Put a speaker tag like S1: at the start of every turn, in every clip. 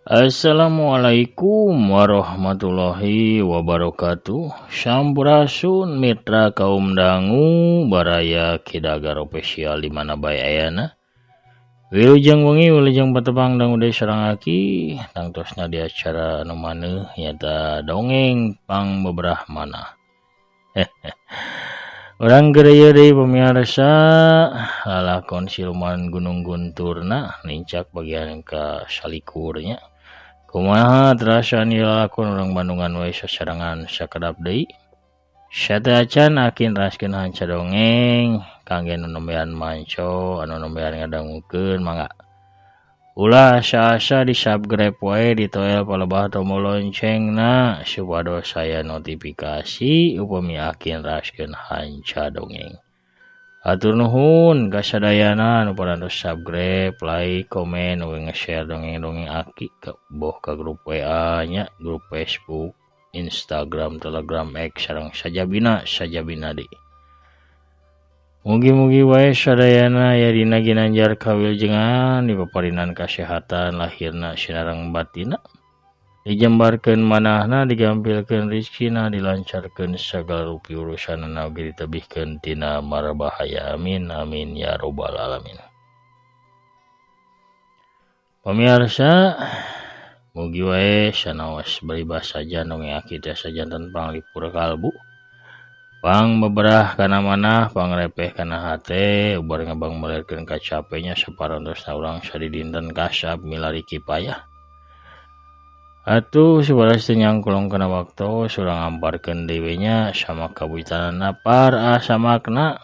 S1: Assalamualaikum warahmatullahi wabarakatuh. Sampurasun mitra kaum dangu baraya Kidagar official di mana bae ayana. Wilujeng wengi wilujeng patepang dangu deui sareng aki tangtosna di acara anu maneuh nyaeta dongeng pang beberah manah. Urang geureuy deui pamiarsa lalakon siluman Gunung Gunturna nincak bagian ka salikurnya. Kumaha terasa lalakon urang Bandungan wae sasarengan sakedap deui. Sateuacan akin raskeun hanca dongeng kangge nu nembean manco anu nembean ngadangukeun mangga. Ulah asa-asa di subscribe wae ditoel palebah tombol loncengna supados aya notifikasi upami akin raskeun hanca dongeng. Hatur nuhun kasadayana anu parantos subscribe, like, komen, uga nge-share dongeng-dongeng aki ke boh ka grup WA nya, grup Facebook, Instagram, Telegram, X sareng sajabina sajabina deui. Mugi-mugi wae sadayana aya dina ginanjar kawilujengan dipaparinan kasehatan lahirna sinareng batinna, dijembarkeun manahna, digampilkeun rizkina, dilancarkeun sagala rupi urusanana oge ditebihkeun tina mara bahaya. Amin amin ya robbal alamin. Pamiarsa, mugi wae sanaos bari saja dongeng aki teh sajanten panglipur kalbu, pang beberah kana manah, pangrepeh kana hate, ubar ngabang melerkeun kacapenya saparantosna urang sadidinten kasab milari kipayah. Atuh supados teu nyangkulong kana waktos urang amparkeun deui we nya sama kabuitanana par asamakna.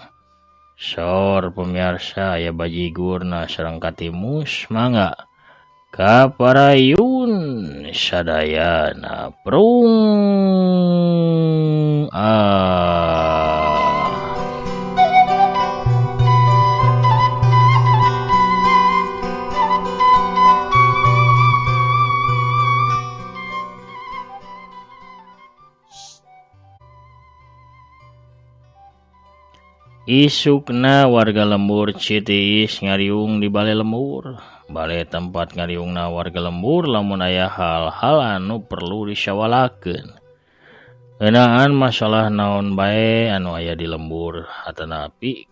S1: Sor pamiarsa aya bajigurna sareng katimus mangga kaparayun sadayana prung ah. Isukna warga lembur Citiis ngariung di bale lembur. Bale tempat ngariungna warga lembur lamun aya hal-hal anu perlu disawalakeun. Ngeunaan masalah naon bae anu aya di lembur atanapi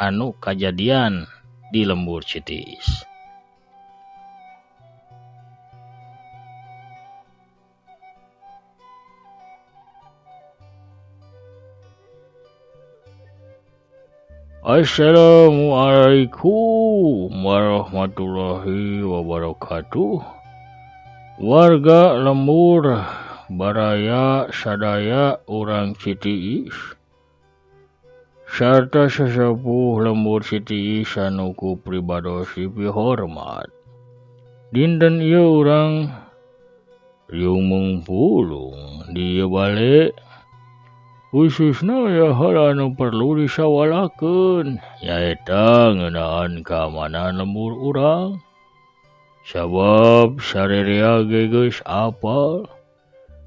S1: anu kajadian di lembur Citiis. Assalamualaikum warahmatullahi wabarakatuh. Warga lembur baraya sadaya urang Citiis sarta sesepuh lembur Citiis anu ku pribados dipihormat. Dinten ieu urang riung mungpulung di ieu bale, khususna aya hal anu perlu disawalakeun nyaeta ngeunaan keamanan lembur urang. Sabab sarerea ge geus apal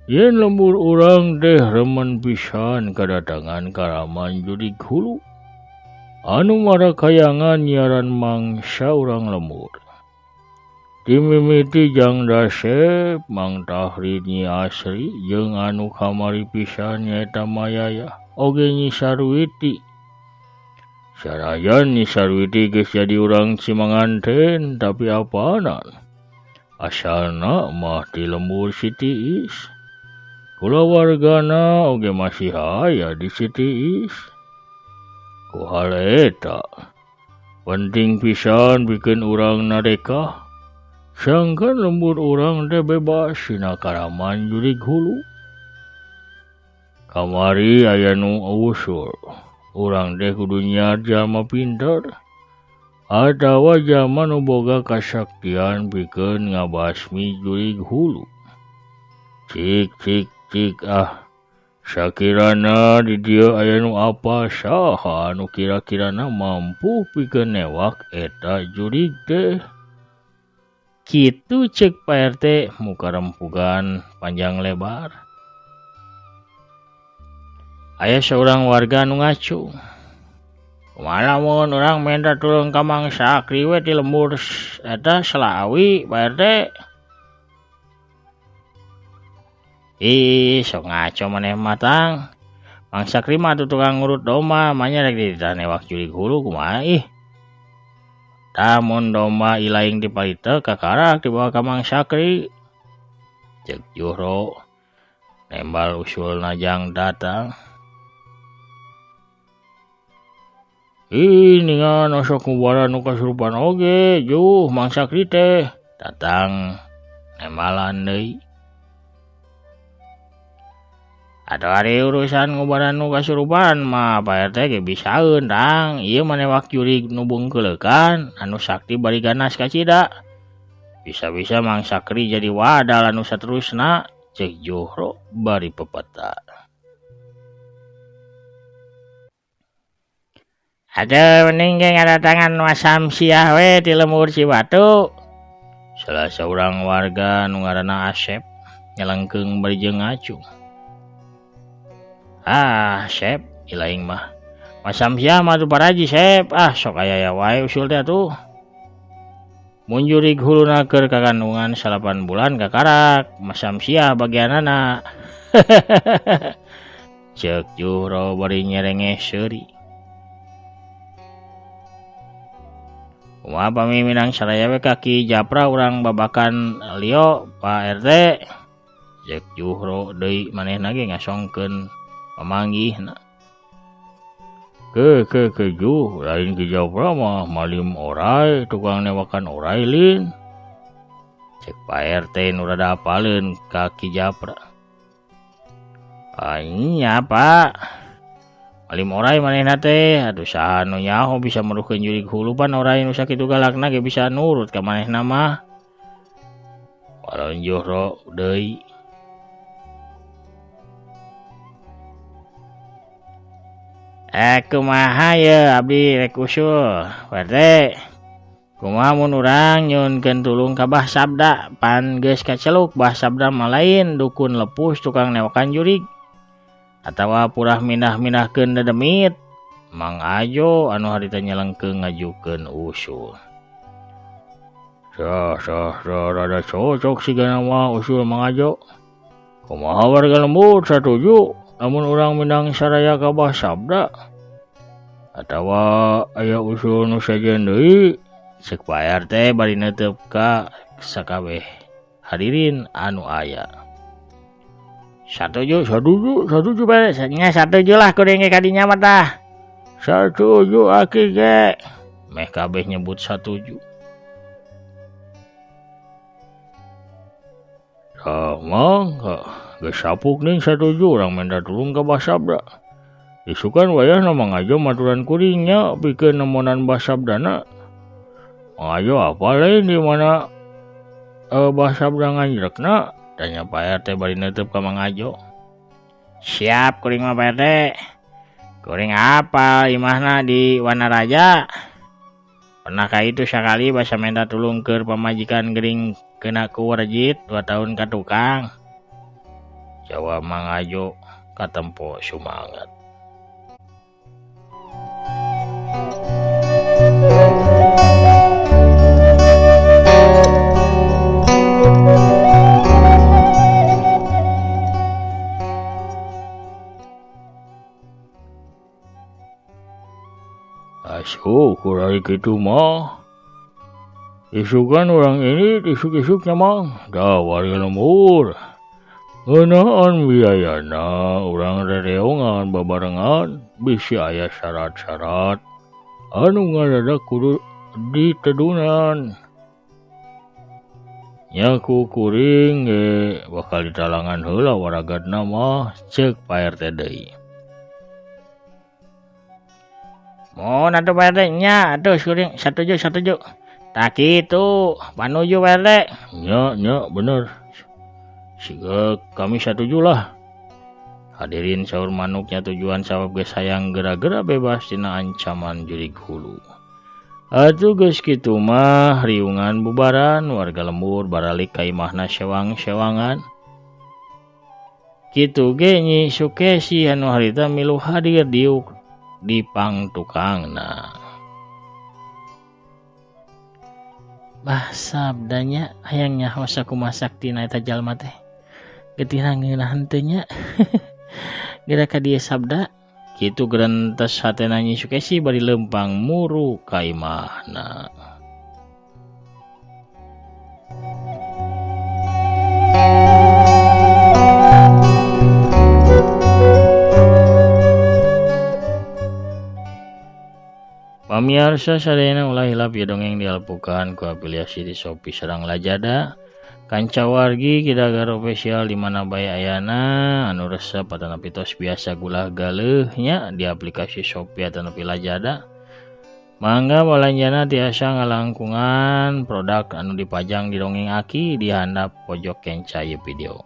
S1: yen lembur urang teh remen pisan kadatangan karaman jurig hulu anu marakayangan nyiaran mangsa urang lembur. Dimimiti Jang Dasep, Mang Tahrid, Nyi Asri jeung anu kamari pisan nyaeta Mayaya oge Nyi Sarwiti. Sanajan Nyi Sarwiti geus jadi urang Cimanganten tapi apanan asalna mah ti lembur Citiis. Kulawargana oge masih aya di Citiis. Ku hal eta penting pisan bikin urang narekah. Sangkan lembur urang teh bebas tina karaman jurig hulu. Kamari aya nu usul, urang teh kudu nyiar jalma pinter atawa jalma nu boga kasaktian pikeun ngabasmi jurig hulu. Cik cik cik ah, sakirana di dieu aya nu apa saha anu kira-kirana mampu pikeun newak eta jurig teh. Kitu cek Pak RT muka rempugan panjang lebar. Aya seorang warga nu ngacung. Kumaha lamun urang minta tulung ka Mang Sakri we ti lembur eta Selawi Pak RT. Ih, sok ngaco maneh mah tang. Mang Sakri mah atuh tukang ngurut domba, manya rek dititah newak jurig hulu kumaha ih. Tah mun domba ilaing ti palita kakarak dibawa ka Mang Sakri. Cek Juhro nembal usulna jang datang. Ih, ningan osok ngubaran nu kasurupan oge, Juh, Mang Sakri teh. Datang nembalan deui. Atau ari urusan ngubaran nu kasurupan mah Pak RT ge bisaeun tang. Ieu mah newak jurig nu bungkeleukan anu sakti bari ganas kacida. Bisa-bisa Mang Sakri jadi wadal anu saterusna, cek Juhro bari pepeta. Aduh, mending ge ngadatangan Mas Samsiah we ti lembur Cibatu. Salah saurang warga nu ngaranna Asep nyelengkeung bari jeung ngacung. Ah, Sep, ilaing mah. Mas Samsiah mah atuh paraji, Sep. Ah, sok aya wae usul teh atuh. Mun jurig huluna keur kakandungan 9 bulan kakarak, Mas Samsiah bagianana. Ceuk Juhro bari nyerengeh seuri. Kumaha pami minang saraya we ka Ki Japra urang babakan lio Pak RT. Ceuk Juhro deui manehna ge ngasongkeun pamanggihna. Ke juh lain Ki Japra mah malim orai tukang newakan orai lin. Cek Pak RT nu rada apaleun ka Ki Japra. Nya Pak. Malim orai manehna teh, aduh saha nu nyaho bisa meruhkeun jurig hulu pan orai nu sakitu galakna ge bisa nurut ka manehna mah. Walon Juhro deui. Kumaha ye abdi rek usul, Pak RT. Kumaha mun urang nyuhunkeun tulung ka Bah Sabda, pan geus kaceluk Bah Sabda mah lain dukun lepus tukang newakan jurig. Atawa purah minah-minahkeun dedemit. Mang Ajo anu harita nyelengkeung ngajukeun usul. Sah rada cocok sigana mah usul Mang Ajo. Kumaha warga lembur satuju lamun urang mindang saraya ka Bah Sabda. Atawa aya usul nu sejen deui, ceuk Pak RT bari neuteup ka sakabeh hadirin anu aya. Satuju beres. Nya satuju lah kuring ge kadinya mah tah. Satuju aki ge. Meh kabeh nyebut satuju. Tah mang geus sapuk ning satuju urang minta tulung ka Bah Sabda. Isukan wayahna Mang Ajo maturan kuring nya pikeun nemonan Bah Sabdana. Mang Ajo apa lain di mana Bah Sabda nganjrekna? Tanya Pak RT bari neuteub ka Mang Ajo. Siap kuring mah Pak RT. Kuring apal imahna di Wanaraja. Pernah ka itu sakali basa minta tulung keur pamajikan gering kena ku warjit 2 tahun ka tukang. Jawab Mang Ajo katempo sumanget. Syukur hari kitu mah. Isukan orang ini isuk-isuknya mang. Dah warga lembur. Ngeunaan biayana urang rereongan babarengan bisi aya syarat-syarat anu ngadadak kudu ditedunan. Nya ku kuring ge bakal ditalangan heula waragatna mah ceuk Pak RT deui. Mun atuh Pak RT nya atuh kuring satuju. Tah kitu panuju Pak RT. Nya bener. Siga kami satuju lah. Hadirin saur manuknya tujuan sabab geus hayang gera-gera bebas tina ancaman jurig hulu. Atuh geus kitu mah riungan bubaran warga lembur baralik ka imahna sewang-sewangan. Kitu ge Nyi Sukesi anu harita milu hadir diuk di pangtukangna. Bah Sabdanya hayang nyaho sakumaha saktina eta jalma teh. Getihna ngeunah henteu nya. Geura ka dieu Sabda. Kitu gerentes hatena Nyi Sukesi bari leumpang muru ka imahna. Pamiarsa sadayana ulah hilap ieu dongeng dialpukan ku afiliasi ti Shopee sareng Lazada. Kanca wargi Kidagar Official di mana bae ayana anu resep atanapi tos biasa gulah galeuh nya di aplikasi Shopee atanapi Lazada. Mangga balanjana tiasa ngalangkungan produk anu dipajang di dongeng aki di handap pojok kenca ieu video.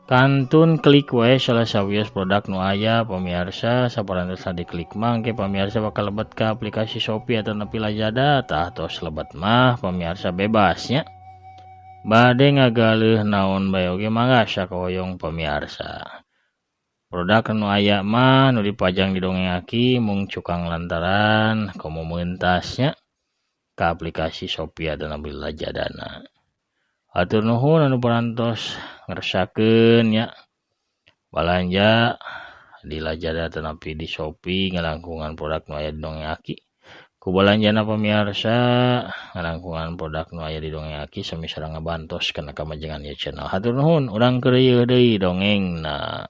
S1: Kantun klik wae salah sawios produk nu aya pamiarsa saparantosna diklik mah engke pamiarsa bakal lebet ka aplikasi Shopee atanapi Lazada tah tos lebet mah pamiarsa bebas nya. Bade ngagaleuh naon bae oge mangga sakohoyong pamiarsa. Produk nu aya mah nu dipajang di dongeng aki mung cukang lantaran komo meuntas nya ka aplikasi Shopee atanapi Lazadana. Hatur nuhun anu parantos ngeresakeun nya balanja di Lazada atanapi di Shopee ngalangkungan produk nu aya di dongeng aki. Ku balanjana pamiarsa ngalangkungan produk nu aya di dongeng aki sami sareng ngabantos kana kamajengan ieu channel. Hatur nuhun urang keur ieu deui dongengna.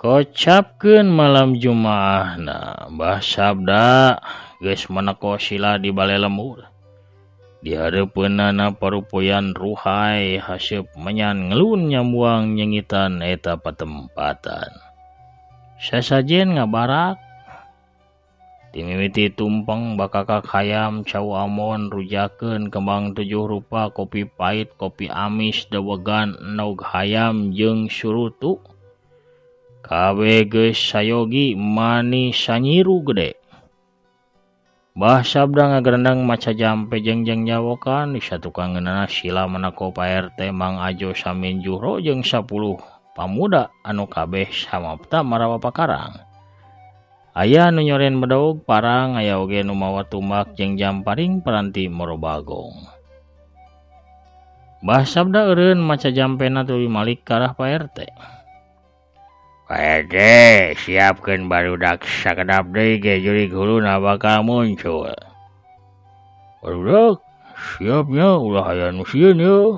S1: Kocapkeun malam Jumaahna Mbah Sabda geus meneko sila di bale lembur. Di hareupeunana parupoyan ruhai haseup menyan ngelun nyambuang nyengitan eta patempatan. Sasajen ngabarak timimiti tumpeng bakakak hayam cau amon rujakeun kembang tujuh rupa kopi pahit kopi amis dewegan endog hayam jeung surutu. Kabeh geus sayogi mani sanyiru gede. Mbah Sabda ngagerendeng maca jampe jengjeng jawokan di satukangeunana sila meneko Pak RT Mang Ajo Samin Juhro jeung 10 pamuda anu kabeh samapta marawa pakarang. Aya anu nyoren bedog parang aya oge nu mawa tumbak jeung jamparing paranti morobagong. Mbah Sabda eureun maca jampena tuluy malik ka arah Pak RT. Pak RT, siapkeun barudak sakedap deui ge jurig huluna bakal muncul. Barudak, siapnya ulah aya nu sieun ye.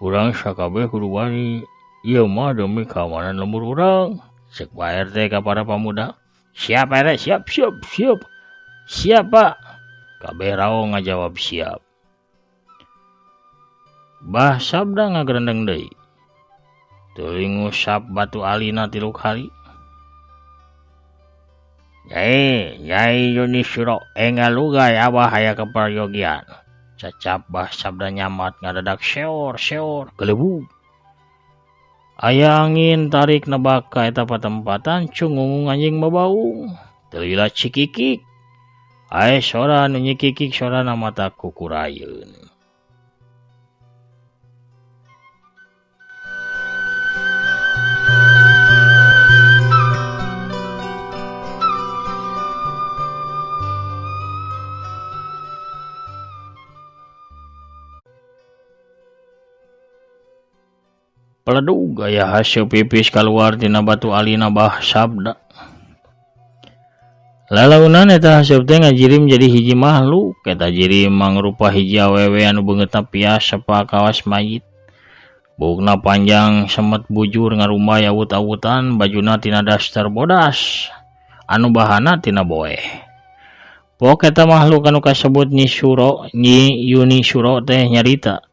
S1: Urang sakabeh kudu wani. Ieu mah demi keamanan lembur urang. Ceuk Pak RT ka para pamuda. Siap Pak RT, siap siap siap. Siap Pak. Kabeh raong ngajawab siap. Mbah Sabda ngagerendeng deui. Tuluy ngusap batu alina 3 kali. Nyai, Nyai Yuni Suro enggal lugai abah aya keperyogian. Cacap Mbah Sabda nyamat ngadadak seor seor gelebug. Aya angin tarik nebak ka eta patempatan cungungung anjing babaung. Teu lila cikikik. Ae sora nu nyikikik sorana mata kukurayeun. Peledug aya hasil pipis kaluar tina batu alina Bah Sabda. Lalaunan eta haseup teh ngajirim jadi hiji makhluk, eta jirim mangrupa hiji awewe anu beungeutna pias sepa kawas mayit. Buukna panjang semet bujur ngarumbay awut-awutan, bajuna tina daster bodas, anu bahana tina boeh. Pok eta makhluk anu kasebut Nyi Suro, Nyi Yuni Suro teh nyarita.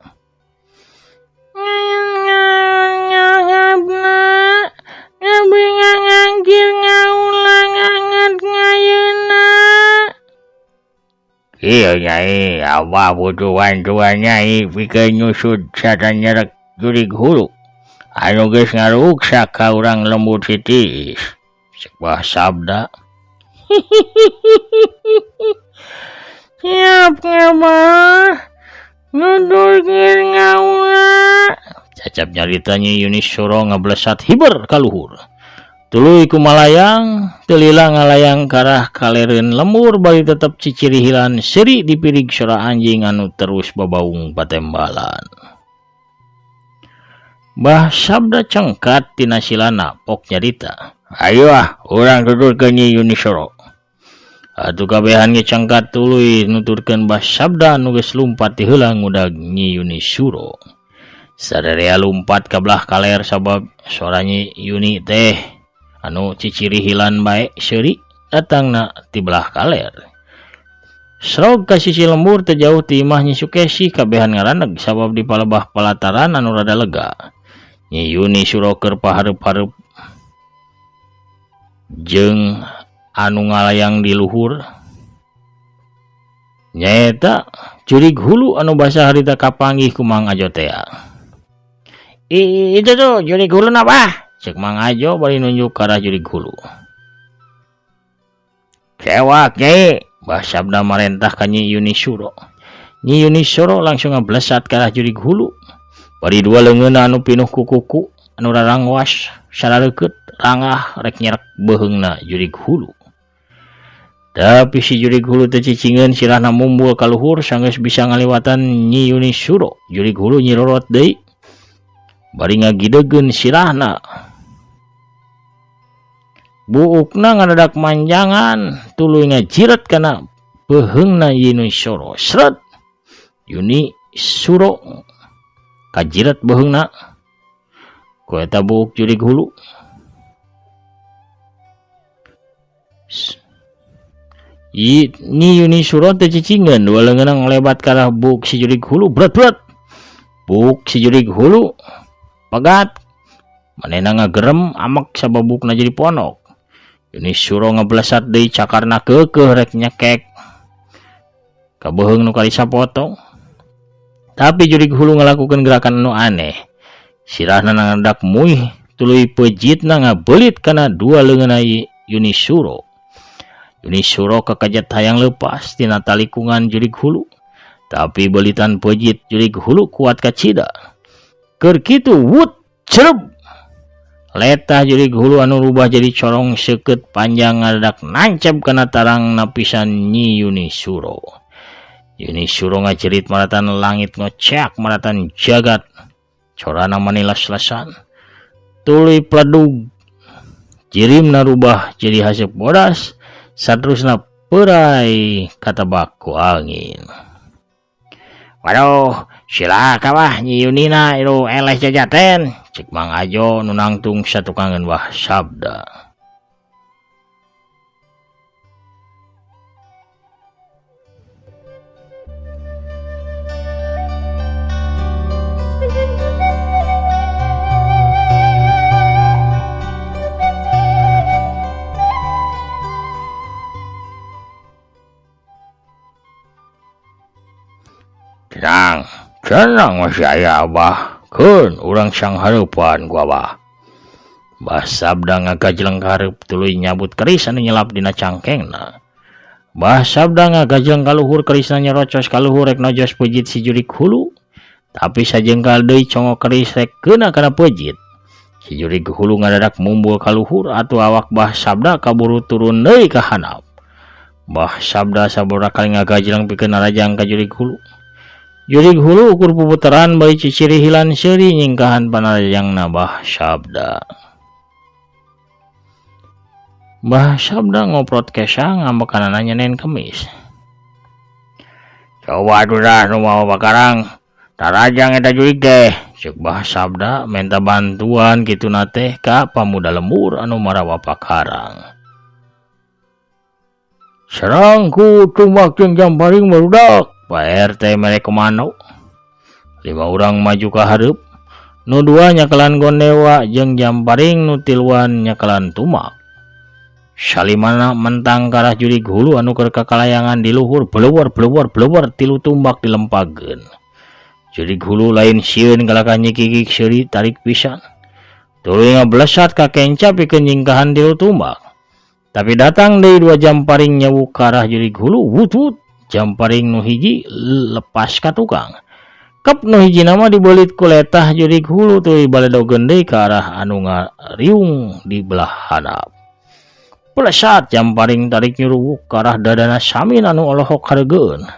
S1: Iya Nyai, abah butuh bantuan Nyai pikeun nyusud sarta nyerek jurig hulu. Anu geus ngaruksak ka urang lembut sitiis. Ceuk Bah Sabda. Siap ngabah. Nudurkeun ngaula. Cacap nyarita Nyi Yuni Suro ngablesat hiber ka luhur. Tuluy kumalayang, teu lila ngalayang karah kalereun lembur bari tetep cicirihilan seuri dipirig sora anjing anu terus babaung patembalan. Bah Sabda cengkat tina silana pok nyarita. Ayo ah, urang tuturkeun Nyi Yuni Suro. Atuh kabehan ge cengkat tuluy nuturkeun Bah Sabda anu geus lumpat ti heula ngudag Nyi Yuni Suro. Sadarea lumpat ka belah kaler sabab sora Nyi Yuni teh anu cicirihilan bae seuri datangna ti belah kaler. Srog ka sisi lembur teu jauh ti imah Nyi Sukesi kabehan ngaraneg sabab di palebah palataran anu rada lega. Nyi Yuni Suro keur pahareup-hareup jeung anu ngalayang di luhur. Nyaeta jurig hulu anu basa harita kapanggih ku Mang Ajo tea. Itu tuh jurig hulu na bah. Cek Mang Ajo bari nunjuk ka arah jurig hulu. Cewak Nyai, Bah Sabda marentah ka Nyi Yuni Suro. Nyi Yuni Suro langsung ngablesat ka arah jurig hulu. Bari dua leungeunna anu pinuh ku kuku anu rarangwas sarareukeut rangah rek nyerek beuheungna jurig hulu. Tapi si jurig hulu teu cicingeun sirahna mumbul ka luhur sanggeus bisa ngaliwatan Nyi Yuni Suro. Jurig hulu nyirorot deui bari ngagidegeun sirahna. Buukna ngadadak manjangan tuluy ngajiret kana beuheungna Yuni Suro. Sret! Yuni Suro kajiret beuheungna ku eta buuk jurig hulu. Nyi Yuni Suro teu cicingeun dua leungeunna ngalebat ka arah buuk si jurig hulu. Bret-bret! Buuk si jurig hulu pegat. Manehna ngagerem amek sabab buukna jadi pondok. Yuni Suro ngablesat deui cakarna keukeuh rek nyekek ka beuheung nu karisa potong. Tapi jurig hulu ngalakukeun gerakan anu aneh. Sirahna ngadadak muih tuluy pejitna ngabeulit kana dua leungeunna Yuni Suro. Yuni Suro kakajet hayang leupas tina talikungan jurig hulu. Tapi beulitan pejit jurig hulu kuat kacida. Keur kitu wut cereb. Letah jurig hulu anu rubah jadi corong seukeut panjang ngadadak nancep kana tarang napisan Nyi Yuni Suro. Yuni Suro ngajerit maratan langit ngoceak maratan jagat. Corana manilas-lasan. Tuluy pledug. Jirimna rubah jadi haseup bodas. Saterusna peurai katebak ku angin. Waduh, silaka bah Nyi Yunina ieu eleh jajaten. Cek Mang Ajo nu nangtung satukangeun Bah Sabda. Tenang, tenang masih aya Abah. Keun urang sanghareupan ku Abah. Bah Sabda ngagajleng ka hareup tuluy nyabut keris anu nyelap dina cangkengna. Bah Sabda ngagajleng ka luhur kerisna nyerocos ka luhur rek nojos pejit si jurig hulu. Tapi sajengkal deui congok keris rek keuna kana pejit. Si jurig hulu ngadadak mumbul ka luhur atuh awak Bah Sabda kaburu turun deui ka handap. Bah Sabda sabaraha kali ngagajleng pikeun narajang ka jurig hulu. Jurig hulu ukur puputeran bari cicirihilan seuri nyingkahan panarajangna Bah Sabda. Bah Sabda ngoprot kesang ngambekanana nyenen kemis. Coba atuh dah nu mawa bakarang tarajang eta jurig teh. Ceuk Bah Sabda menta bantuan kituna teh ka pamuda lembur anu marawa pakarang. Serangku tumbak jeung jamparing barudak. Pak RT mere komando. 5 urang maju ka hareup. Nu 2 nyakelan gondewa jeung jamparing, nu 3 nyakelan tumak. Salimana mentang ka arah jurig hulu anu keur kakalayangan di luhur bleuwer bleuwer bleuwer 3 tumbak dilempageun. Jurig hulu lain sieun kalakah nyikikik seuri tarik pisan. Tuluy ngablesat ka kenca pikeun nyingkahan 3 tumbak. Tapi datang deui 2 jamparing nyewuk ka arah jurig hulu wut wut. Jamparing nu hiji lepas ka tukang. Kep nu hijina mah dibeulit ku letah jurig hulu tuluy baledogeun deui ka arah anu ngariung di belah handap. Pelesat Jamparing tarik nyuruwuk ka arah dadana Samin anu olohok hareugeun.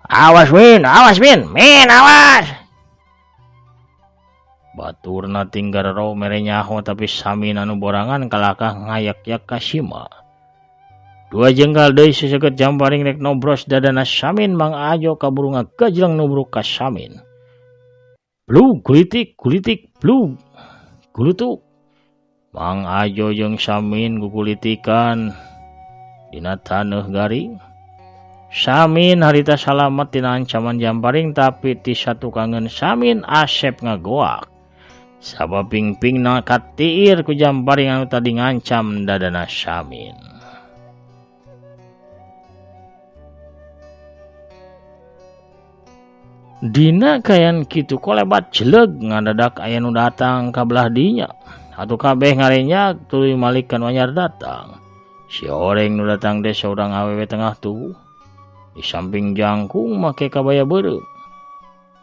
S1: Awas Min, awas Min, Min awas. Baturna tinggal ro mere nyaho tapi Samin anu borangan kalakah ngayak-yak ka sima. Dua jengkal deui seseukeut Jamparing rek nobros dadana Samin Mang Ajo kaburu ngagajleng nubruk ka Samin. Blug kulitik kulitik blug gulutuk. Mang Ajo jeung Samin gukulitikan dina taneuh garing. Samin harita salamet tina ancaman Jamparing tapi ti satukangeun Samin Asep ngagoak. Sabab pingpingna katiir ku Jamparing anu tadi ngancam dadana Samin. Dina kayan kitu kolebat jeleg ngadadak aya nu datang ka belah dinya. Atuh kabeh ngarenyak tuluy malik ka nu anyar datang. Si oreng nu datang teh saurang awewe tengah tubuh. Di samping jangkung make kabaya beureum.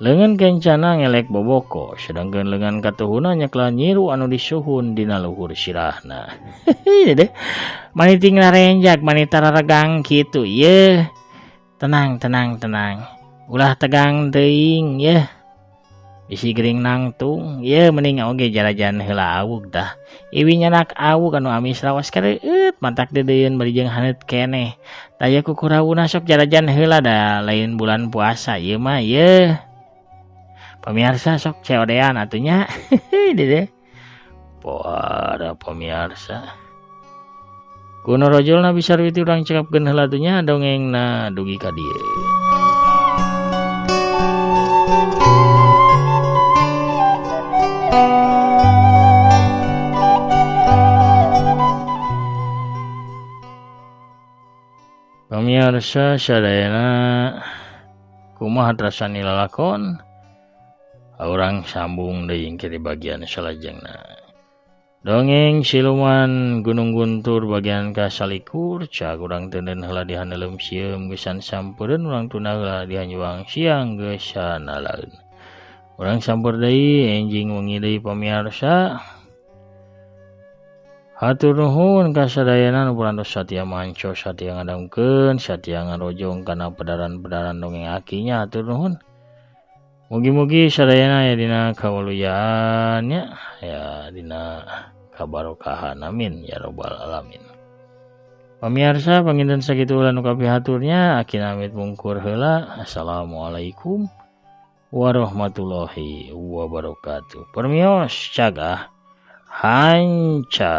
S1: Leungeun kencana ngelek boboko, sedangkeun leungeun katuhuna nyeklan nyiru anu disuhun dina luhur sirahna. Deh. Maniting ngarenjak manita raregang kitu yeuh. Tenang tenang tenang. Ulah tegang teuing yeuh. Bisi gering nangtung yeuh mending oge jarajan heula awug tah. Iwi nyanak awug anu amis rawas kareueut matak deudeuieun bari jeung haneut keneh. Taya kukurawuna sok jarajan heula da lain bulan puasa ieu mah yeuh. Pamiarsa sok COD-an atuh nya. Dede. Para pamiarsa. Kuno rojolna bisa rwiti urang cekapkeun heula atuh nya dongengna dugi ka dieu. Pamiarsa sadayana kumaha rasani lalakon urang sambung deui engke di bagian salajengna. Dongeng siluman Gunung Guntur bagian ka-21 cag urang teuneun heula dihaneuleum sieum geusan sampereun urang tunda heula dihanjuang siang geusan nalaeun. Urang sampeur deui enjing wengi deui pamiarsa. Hatur nuhun ka sadayana nu parantos satia manco satia ngadamkeun satia ngarojong kana pedaran-pedaran dongeng akinya hatur nuhun. Mugi-mugi sadayana aya dina kawaluyaan nya aya dina kabarokahan amin ya robbal alamin. Pamiarsa panginten sakitu heula nu kapihaturnya aki amit mungkur heula. Assalamualaikum warahmatullahi wabarakatuh. Permios cagah hanca.